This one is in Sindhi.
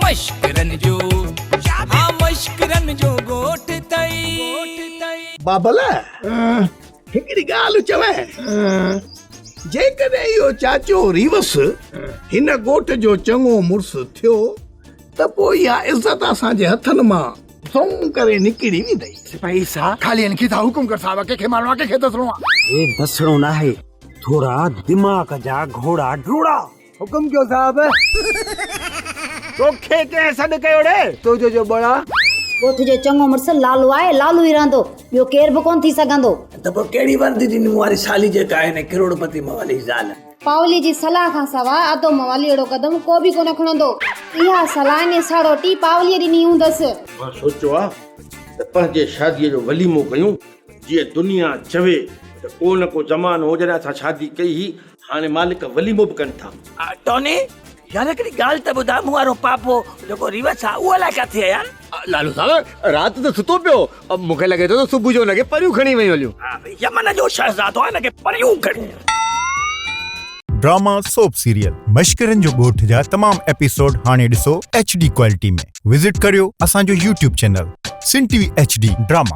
مشڪرن جو ها مشڪرن جو ڳوٺ ٿئي. بابل، هڪڙي ڳالهه چوين، جيڪڏهن اهو چاچو ريوس هن ڳوٺ جو چڱو مڙس ٿيو ته پوء اها عزت اسان جي هٿن مان زوم ڪري نڪري ويندئي. سپاهي صاحب، خالي هن کي ٿا حڪم ڪر صاحب، ڪنهن کي مارڻو آ ڪنهن کي دسڻو آ. هي دسڻو ناهي، ٿورا دماغ جا گهوڙا ڊوڙا. حڪم ڪيو صاحب. توکي ڪنهن سڏ ڪيو ڙي؟ تنهنجو جو ٻڙا. ڳوٺ جو چڱو مڙس لالو آهي، لالو ئي رهندو، ٻيو ڪير به ڪونه ٿي سگهندو. ته پوء ڪهڙي وردي ڏني مون واري سالي جيڪا هن ڪروڙپتي موالي جي زال. پاولي جي صلاح کان سواء ادو موالي اهڙو قدم ڪو به ڪونه کڻندو. اها صلاح انهيء ساڙوٽي پاوليء ڏني هوندس. مان سوچيو آ ته پنهنجي شاديء جو وليمو ڪيون، جيئن دنيا چوي ته ڪو نه ڪو زمانو هو جڏهن اسان شادي ڪئي هئي، هاڻي مالڪ وليمو به ڪن ٿا. ٽوني، يار هڪڙي ڳالهه ته ٻڌاء، مون وارو پاپو جيڪو ريوس آ، اهو الائي ڪاٿي آ يار؟ لالو صاحب، رات ته ستو پيو هو، مون کي لڳي ٿو ته صبح جو هن کي پريون کڻي ويون هليون. يمن جو شهزادو آ، هن کي پريون کڻي. ڊراما سوپ سيريل مشڪرن جو ڳوٺ جا تمام ايپيسوڊ هاڻي ڏسو ايڇ ڊي ڪوالٽي ۾ وزٽ ڪريو اسان جو YouTube channel Sindh T V H D drama.